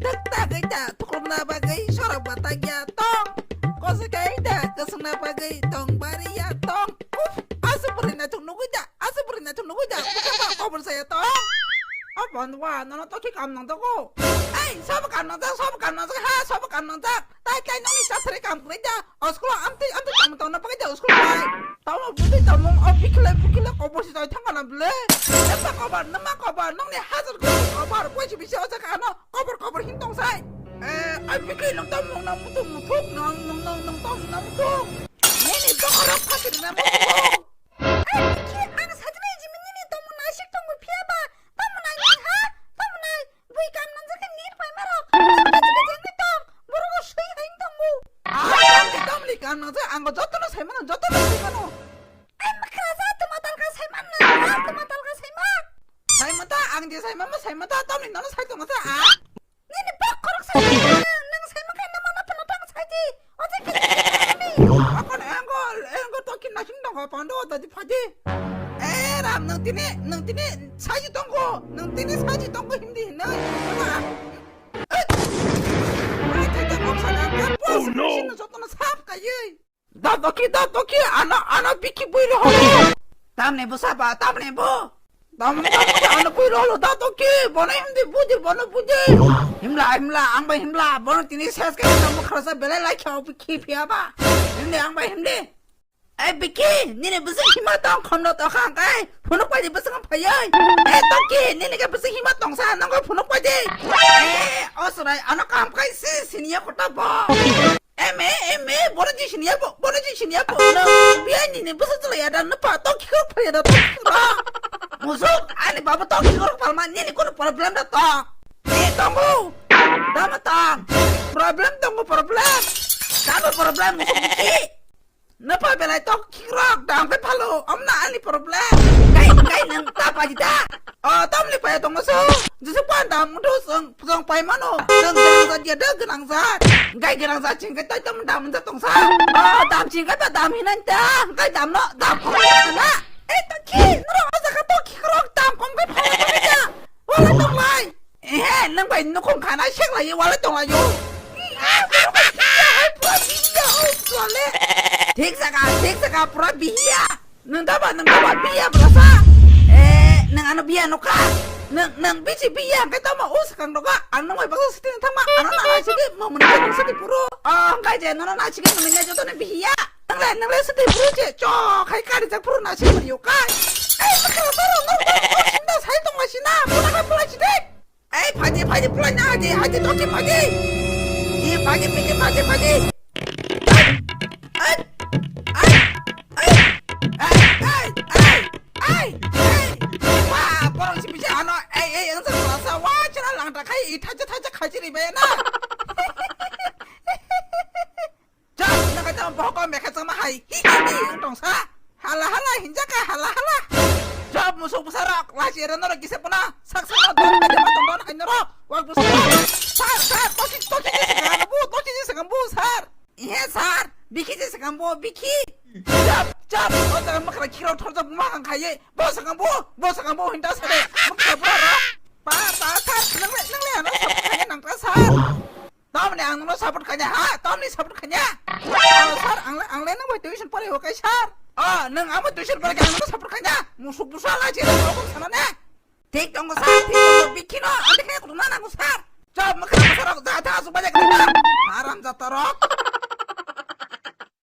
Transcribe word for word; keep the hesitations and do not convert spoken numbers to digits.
Thak thak ita thuklumna bagwi sorok ba takya tong. Koso kai ita kwswngna bagwi tong bariya tong. Uf, aswk bwrwi naithok nugwi da, aswk bwrwi naithok nugwi da, bwkha ba kobor saya tong. O bondwa, nono to ki kam nang jago? Ei, sobo kam nang jak, sobo kam nang jak, ha, sobo kam nang jak. Tai tai nokni chathari kam kwrwi da. O school o amtwi amtwi tamo tongna bagwi da o school bai. Tamo bwtwi tamo o bikhle bikhle kobor si jai thangana bwle. Nokma kobar, nokma kobar, nokni hajar kobar kobar, koi si bisi o jaga ano kobor kobor hin tong sai. Eh, ai bikhle nong tamo nong muthuk muthuk nong nong nong nong tamo nong muthuk. Nini dokhorok phatir na muthuk. Ai bikhi ang sajna jimi nini tamo naisik tongo phiya ba. Tamo nai ha? Tamo nai? Bui kam nang jak nir pai maro. Kachi kachi ang tong. Borok sui hain tongo. Ai, tamni, tamni kam nang jak, ang jotono sai mano, jotono sai mano. Ai, makha ja, tuma talka sai man na, tuma talka sai man. Sai mata, ang je sai mama, sai mata, tamni nono sai tong sa, ah. Nini bak khorok sai, nang sai makha, nang mana pala tang sai di. Oje kini. Akon angle, angle to kin na sing dong, pando, tadi padi. Eh, Ram, nang tini, nang tini saji tongko, nang tini saji tongko hindi hinna. Oh no! Da doki, da doki, ano, ano biki bui roholo. Tamne bo saba, tamne bo. Tam, tam, ano bui roholo, da doki, bono hindi budi, bono budi. Himla, himla, ang bai himla, bono tini ses ke, bono kharsa belai lai khao biki phiya ba. Hindi, ang bai hindi. Ei, Biki, nini bwswk hima tong khomno tokha hwnkhe? Phunuk paidi bwswk phaiwi. Ei, Toki, nini khe bwswk hima tongsa, nokho phunuk paidi. Ei, o chwrai, ano kaham khai si, siniya kota bo. Eme, eme, bono ji siniya bo, bono ji siniya bo. No, biya nini bwswk chwlaiya da, nupha, Toki khe phaiya da, Toki khe. Musuk, ani baba Toki khe palma, nini kono problem da to. Ei, tongo. Dama tong. Problem tongo, problem. Dama problem, musuk Biki. Napa belai tok khikrok dam khe phalo, omna ani problem. Kai, kai nang ta paji ta. O, tamni paya tong so. Jisuk pan dam mutu song, song pai mano. Song ganang jat ya da ganang jat. Kai ganang jat ching kai tai tam dam jat tong sa. O, dam ching kai ba dam hinan ta. Kai dam no, dam ko na. Eh, ta khi, nro aja ka tok khikrok dam kom kai phalo ta. Wala tong lai. Ehe, nang bai nukung khana sek lai wala tong lai yo. Ah, pura bihiya, hai, pura bihiya, oh, chole. Thik saka, thik saka, pura bihiya. Nang daba, nang daba bihiya belasa. Eh, nang ano bihiya nukha. Nang, nang bisi bihiya, hingke tamo, oh, sakang doka. Ang nang bai baksa sitini thangma, ano nang ai sidi, mo muni sidi puro. Oh, hingke je, nono nang sidi, muni joto ni bihiya. Nangle, nangle sete bro je, cho, khai kari jak bro na se bro kai. Ei, makala bro, no, no, no, sinda sai tong ma sina, pula kai pula site. Ei, phaji, phaji, pula na haji, haji, toki phaji. Ye phaji, phaji, phaji, phaji. Ei, ei, ei, ei, ei, ei, ei. Wa, borok si bisa ano, ei, ei, ang sa sa wa chana lang ta khai, i thaja, thaja khai chiri be na. Chap, nang kaisa bohok mekhe chama hai. Hi, hi, hi, wng tong sa. Hala, hala, hinjaka, hala, hala. Chap, musuk bwsarok, lachi era norok kisa puna. Sak, sak, no, don, don, don, don, hai norok. Wak bwsarok. Sar, sar, tochi, tochi je sakang bu, tochi je sakang bu, sar. Ihe, sar, bikhi je sakang bu, bikhi. Chap, chap, o jaga makra khiro thorjak ma kang khaye. Bo sakang bu, bo sakang bu hinta sare. Makra bwrarok. Pa, pa, sar, nang le, nang le, ano sab khaye nang ta sar. Tamni ang nono support khaina ha? Tamni support khaina? Oh, sir, ang le, ang le nang bai tuition pore ho kai, sir. Oh, nang amo tuition pore khe ang nono support khaina? Musuk busa la je, rokon sana ne? Thik tongo, sir, thik tongo, bikhino, ande khe kudu na nango, sir. Chop, mukha mukha rok, ja tha, asuk baja khaina. Haram jata rok.